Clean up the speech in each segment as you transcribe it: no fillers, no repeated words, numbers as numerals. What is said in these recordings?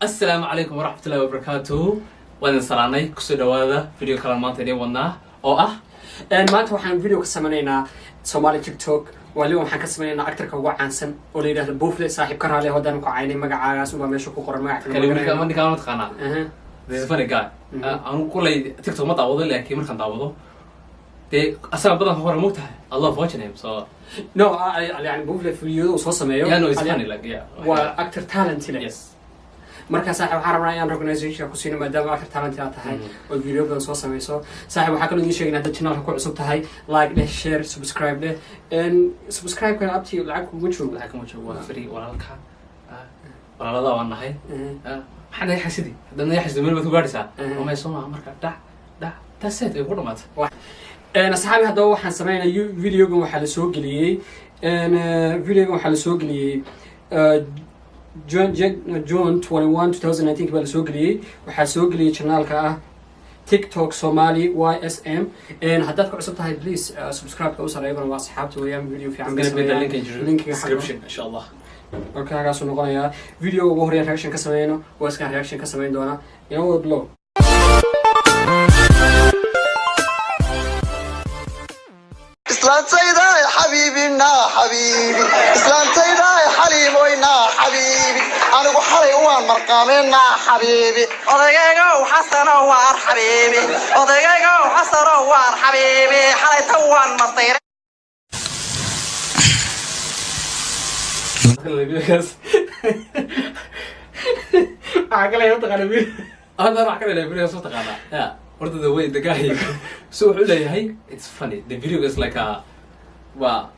Asalaamu calaykum waraxmatullahi wabarakaatuhu. Waan idin salaanay. Kusoo dhawaada video kale maanta idiin wadnaa oo ah Maanta waxaan video ka sameynaynaa Somali TikTok. Waliba waxaan ka sameynaynaa actorka ugu caansan oo la yidhahdo Buufle. Saaxiib, ka raali haddaan ku caynay magacaagaas unbaa meesha ku qoran, magac kale kale ma wiilka garanayo. Ninkaan ma taqaanaa? This is a funny guy. Anu kulay TikTok ma daawado, laakiin markaan daawado dee asaga badanka hore mogtahay, I love watching him, so No, yani Buufle videoda uu soo sameeyo. Yeah, no, it's funny, like, yeah. Waa actor talent leh. Marka saaxiib, waxaan rabnaa inaan recognition ku siino maadaama actor talent aad tahay oo video badan soo sameyso. Saaxiib, waxaa kaloo idiin sheegaynaa, dad channelka ku cusub tahay, like dheh, share, subscribe dheh. Subscribe-kana abti lacag kuma joogo. Lacag kuma joogo, waa free. Walaalka. Walaalada waan nahay. Maxaa naga xasidi? Haddaad naga xasidi, meel baad ku gaadhaysaa. Omay soo maha? Marka dhac dhac, that's it, ay ku dhamaatay. Asxaabi, haddaba waxaan sameynaya videogan waxaa la soo geliyey videogan waxaa la soo geliyey June 21 2019 baa la soo geliyey. Waxaa soo geliyey channelka ah TikTok Somali YSM. Haddaad ku cusub tahay, please subscribe-ka u sareeyaguna waa asxaabta weeyaan, video fiican It's bay gonna be the sameeyaan. link in the Linkiga xagga description, insha Allah. Marka hagaasuu noqonayaa videoga ugu horeeya reaction ka sameyno. Waa iskaan reaction ka sameyn doonaa inoo wada blow. Islaantaydaay xabiibinaa xabiibi, islaantaydaay xaliimoynaa xabiibi, anigu xalay waan marqaameynaa xabiibi. Odagaygow Xasanow waar xabiibi, odagaygow Xasanow waar xabiibi, xalayta waan masayray. Videogaas Waxaa kale mataqaana video. Hadda wax ka dhalay videogaas ma taqaanaa? Yeah, horta the way the guy so wuxuu leeyahay, it's funny, the video is like a waa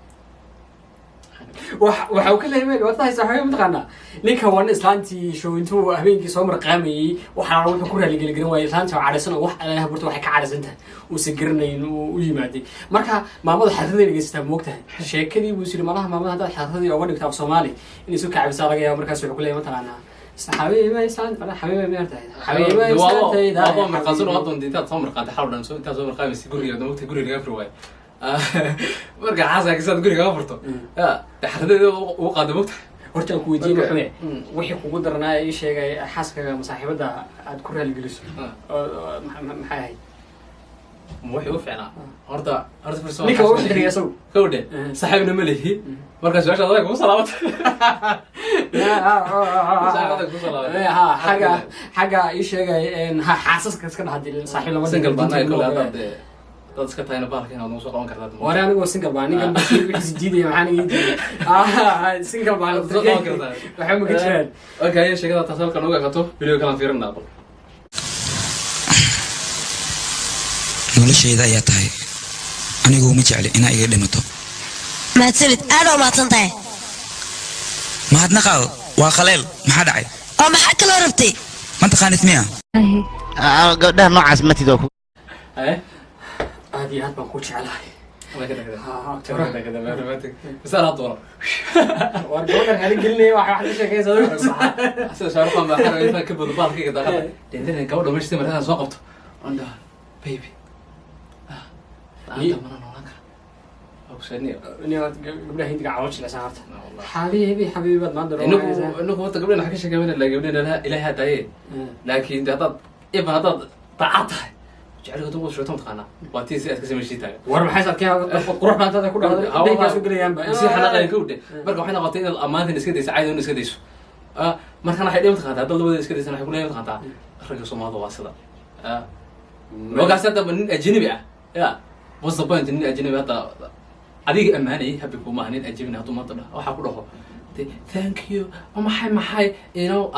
Waxa uu ka leeyahay waad haysaa waxaa mataqaanaa, ninka waa nin islaantii show intuu habeenkii soo marqaamayey, waxaana wuxuu ku raaligeli garan waayey islaantii oo cadhaysan oo wax alaha burta waxay ka cadhaysan tahay uusan garanayn uu u yimaaday. Marka maamada xaqiiqada dhegeysataa, moogtahay sheekadii buu yiri malaha maamada haddaad xaqiiqadii oga dhigto af Soomaali inay isu kacabisaa laga yaabo. Markaas wuxuu ku leeyahay, mataqaanaa, xabiiba islaan xabiiba meertahay xabiiba islaantayda. Waadoo marqaasan oo hadda intaad soo marqaantay xal dhan, intaad soo marqaamaysa guriga mogta, guriga laga furi waayo. Marka xaaska saad guriga ka furto ya dee xaradeeda ugu qaada mogta. Horta aan ku weydiiyey, Marka- maxume wixii kugu daranaa ee ii sheegay xaaskaga ama saaxiibada aad ku raaligeliso maxay ahayd? Ma wixii u fiicnaa horta first Ninka waa u xiriya isagu. Kowdhe. Saaxiibna ma lihi. Marka su-aasha adag kugu salaamata. Saaxiibada ku salaamay. Ha, xagga ii sheegay ha, xaasaska iska dhaha saaxiib lama Single baan nahay. diinta Kole lama haddaad ogola. dee dad iska tahayna bahalka inaad nagu soo qaban kartaa. Ware, anigoo single baa ninkan wixiisi diidaya, maxaan ii diiday? Single baan. Soo qaban kartaa. Waxba ma ka jiraan. Okay, sheekada taas halkan uga ekato. Video kalan fiirinaa bal. Noloshayda ayaa tahay, anigu uma jecli inaa iga dhimato. Mahadsanid, aad oo mahadsan tahay. Mahadnaqaago waa qaleel. Maxaa dhacay? Oo maxaa kaloo rabtay? Ma taqaanid miya? Gabdhaha noocaas matid oo ku Eh. Aad iyo aad baan ku jeclahay. Ha, Misal hadda wala. War gabadhan raali gelinaya, waxa wax ka sheekaysa adigu. Sida Shaarukhan baa xaray intaan ka bodo baalkayga daaqada dhendhena gabadha meesha si markaan soo qabto on dhaha, "Baby, la'aanta mana noolaan kara." Waa ku sheegnayo. Gabdhaha Hindiga calool jilicsan horta. Xabiibi, xabiibi baad maanta Inagu horta gabdhena waxa ka sheekeynayna la gabdhena Ilaahay hadaaye, laakiin de haddaad iban haddaad daacad tahay jecelka duqu sheegto, mataqaanaa, waa tii si aad ka samayshii taagan. War maxay sadkee qurux baantada ku dhahday daykaas u gelayaanba. Si xanaaqayn ka udhe. Marka waxay noqotay inaad ammaantan iska dayso, caadi iska dayso. Markana waxay dhihi mataqaantaa, haddaad labada iska daysan, waxay ku leeyahay, mataqaantaa, ragga Soomaalida waa sida markaas hadda nin ajnabi ah ya, what's the point? Nin ajnabi hadda adiga ammaanayay happy kuma aha. Nin ajnabi hadduu maanta dhaho waxaa ku dhaho de "Thank you," oo maxay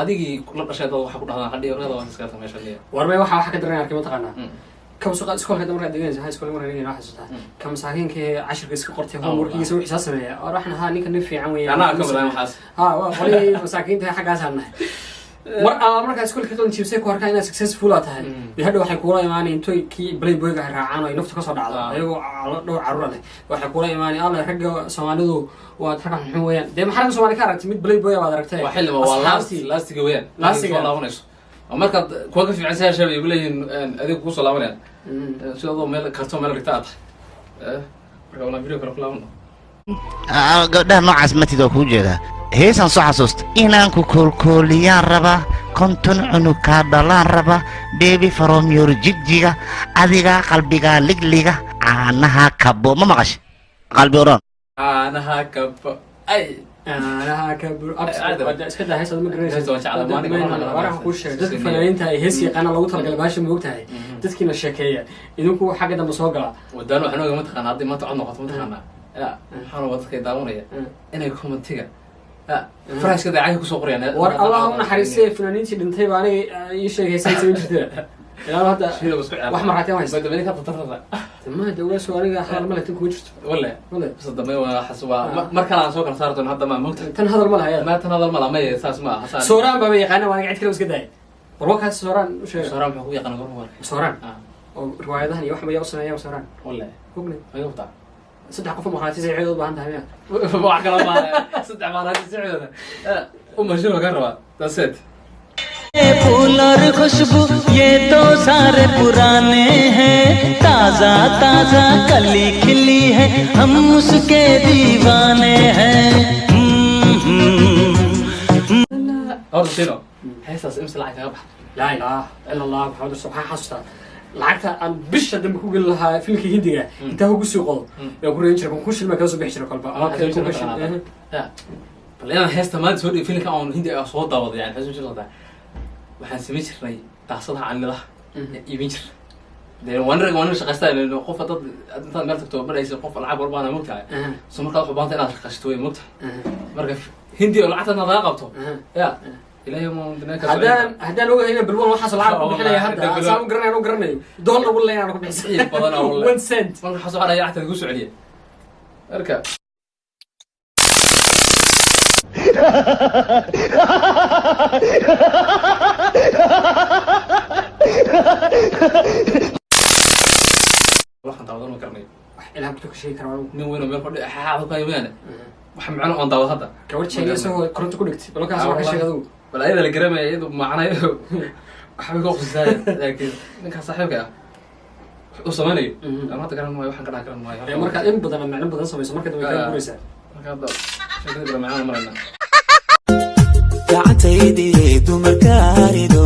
adigii la dhashay dad waxaa ku dhahdaan hadhi orada waa iska meesha dhiya. War may waxa ka daran arkay mataqaanaa, kama iskoolka hadda markaad dhiganaysa, high school markaad dhiganaysa, waxaa xasuustaa ka masaakiinka ee cashirka iska qortay, homeworkiisa wixii saa sameeya. War waxaan ahaa ninka nin fiican weeyaan. Anaa ka badan waxaas. Ha, waa qolihii masaakiinta xaggaasaan nahay. Mar alla markaa iskoolka qalin jibsay ku arkaa inaad successful aa tahay, dee hadha waxay kuula imaanay intoy kii playboyga ay raacaan oo ay naftu kasoo dhacdo ayagoo dhowr carruur leh, waxay kuula imaanay, "Alla, ragga Soomaalidu waa ragga xunxun weeyaan." Dee maxaa ragga Soomaali ka aragtay? Mid playboy baad aragtay? Waa xilli waa last lastiga weeyaan. Lastiga. Soo laabanayso oo markaad kuwa ka fiican saa shabay igu leeyihiin adiga kusoo laabanayaan sida adoo meel kartoo meel dhigta aad tahay. Marka walaan video kale ku laabano. Gabdhaha noocaas matid oo kuu jeedaa. Heesaan soo xasuusta inaan ku koolkooliyaan rabaa. 50 cunug kaa dhalaan raba, baby from your Jigjiga. Adiga qalbiga ligliga, caanaha kabo ma maqash, qalbi oran. Caanaha kabo ay. Caanaha ka bur iska daa, hees ma garanaysa. Heesta waan jeclaa, maalin Waxa kuu sheegay dadka fanaaniinta ay hees yaqaana loogu talagalay baasha, ma ogtahay? Dadkiina sheekeeya idinku xagga dambe soo gala. Wadaan waxaan oga, mataqaana, haddii maanta cod noqoto, mataqaanaa, ya waxaan oga dadka daawanaya inay commentiga ya farashka daacay kusoo qorayaan. War Allah u naxariistay fanaaniintii dhintay baa aniga ii sheegay heesay samayn jirtay ilaa hadda. Shiida isku ciyaar. Wax marxateen haysta. Dambe ka tatarta. Ma dawlaso aniga hadal ma leh, tan kuma jirto. Wale. Wale. Bas dambe waa xas waa mar kale aan soo kala saari doono hadda, ma mogta? Tan hadal ma laha ayada. Ma tan hadal ma laha, maya, saas ma aha saas. Sooraan baaba yaqaana waa aniga, cid kale iska daayay. War wakaas sooraan u sheega. Sooraan muxuu ku yaqaana gorma warka? Sooraan ah oo riwaayadahan iyo wax mayaa u sameeyaa sooraan. Wale. Hubne. Ma ogtaa? Saddex qof oo markhaati saxiixood u baahan tahay miya? Wax kale ma saddex maalin sicdooda u mashruuc ka rabaa, that's it. फूल और खुशबू ये तो सारे पुराने हैं, ताजा ताजा कली खिली है, हम उसके दीवाने हैं। Horta shino heestaas imse lacag kaga baxda? Laa ilaaha ila Allah Maxamed rasul. Waxaan xasuustaa lacagta aan bisha dambe ku geli lahaa filmka Hindiga intaa ugu sii qodo yaan ku reeban jiray, kun shilin baan kala soo bixi jiray kolba. Kun shilin. Ya bal inaan heesta maanta soo dhigi filmka oon Hindi ah soo daawaday, yani xasuus jirta waxaan samayn jirnay daasadaha canilaha iibin jirnay. Dee waan rag waan shaqaystaa, qof dad intaad meel tagto maraysa qof lacag walbaana, mogtahay? So markaad waxu baahanta inaad shaqaysato way, mogtahay? Marka Hindi oo lacagta nadaga qabto ya Ilaahay ma Haddaan ogahay inaan balwan waxaas lacag ku bixinaya hadda saan u garanayo, u garanayo dollar walla inaan ku bixisay Ciid badan oo wallahi. 1 cent. Marka waxaa soo hadhaya lacagta ku soo celiya marka. Waxaan daawadan ma garanayo. Wax ilaah ku sheegi kara anigu. Nin weyn oo meel fadhi xaaxaad ku haymaane, wax macno oon daawad hadda. Gabadh sheegay isagoo koronto ku dhigtay, balkaas waa ka sheeg adigu. Bal ayada la garamaya, iyadu macnayo waxbay ka qusisaay, laakiin ninkaas saaxiibka ah wax uu samaynayo ama hadda garan maayo, waxaan ka dhaha garan maayo. Ee markaad in badan macno badan samayso, marka dambe kala guraysaa. Marka hadda sheekada kale macnaan marayna. Gacantaydii dumarkaarido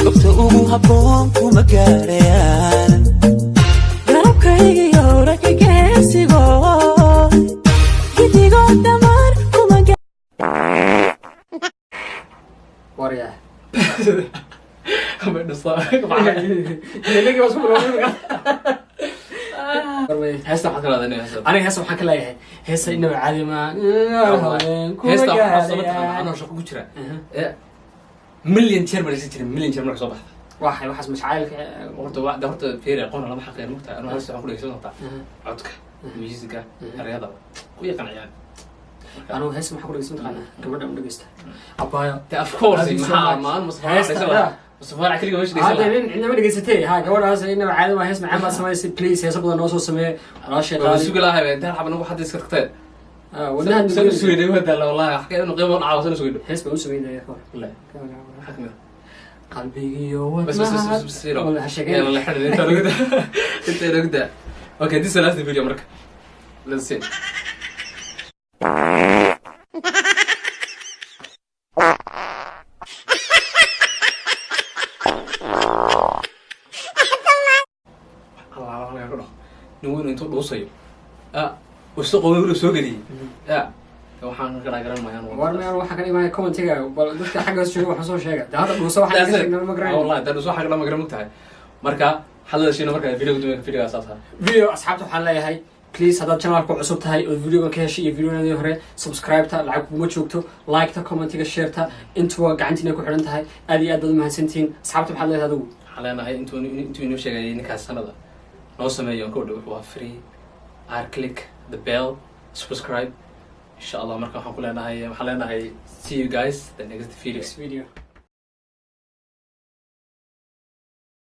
gobta ugu habboon kuma gaarayaan. Garabkaygiyo rakageesigo gidigoo dhammaan kuma Waryaa. Bay dhusaa. Inagii baa isku bilowday. Heesta waxaad ka leedahay heesta? Aniga heesta waxaan ka leeyahay heesta inaba caadi ma Heesta waxaa soo mataqaana anoo shaqo ku jira ee million jeer baan dhegeysan jiray, million jeer marka soo baxda. Waxay waxaas mashacaylka. Horta waa horta fiiri, aqoon lama xaqeyn, mugtahay? Anoo heesta waxaan ku dhegeysan doontaa codka, musiga, erayada ku yaqanciyaan. Anigu heesta maxaa ku dhegeysan taqaanaa? Gabadha u dhegeysta abaayo. De of course. Love you so maxaa much. maalin Mustafa Heesta, dhegeysan lahaa yeah. Mustafa keliga meesha dhegeysan Hadda lahaa. Nin cidnama dhegeysatay ha, gabadhaas inaba caadi ma, hees macaan baad samaysay, please heeso badan noo soo samee walaashay Waa qaali. Sugi lahaa bay intaan xaba nagu hadda iska tagtee. Wadnaha. San u sugeynay waa daala wallahi, wax ka inuu qiimo dhacaw san u sugeyno. Hees baan u sameynaya ka hor. Wallahi maxaa kamid ah? Qalbigiyo بس بس بس بس بس wadnaha. Ha sheegeen. يلا لحد انت نقدر انت نقدر. Okay, this is the last video marka, let's see. Allah Allah ka dhaho nin weyn intuu dhuusayo ah uu soo qoway wuu soo geliyay ya waxaan ka garan maayaan. War meel waxaa ka imaanaya commentiga, bal dadka xagga hoos jooga waxa soo sheega de hadda dhuusa waxaa ka sheegna ma garanayo. Wallahi dad dhuusa waxa ka ma garan mugtahay. Marka hadda shiino marka video gudubka video saas ah. Video asxaabta waxaan leeyahay, please haddaad channelka cusub tahay oo videogan ka heshay iyo videoyadii hore, subscribe-ta lacag kuguma joogto, like-ta, commentiga, share-ta, intuba gacantiina ku xidhan tahay. Aad iyo aad baad umahadsantihiin. Asxaabta maxaad leedahay adigu? Waxaan leenahay intuu inoo sheegayay ninkaas sanada noo sameeyo aan ku dhow waa free r, click the bell, subscribe, insha Allah. Marka waxaan ku leenahay, waxaan leenahay, see you guys the next video. Next video.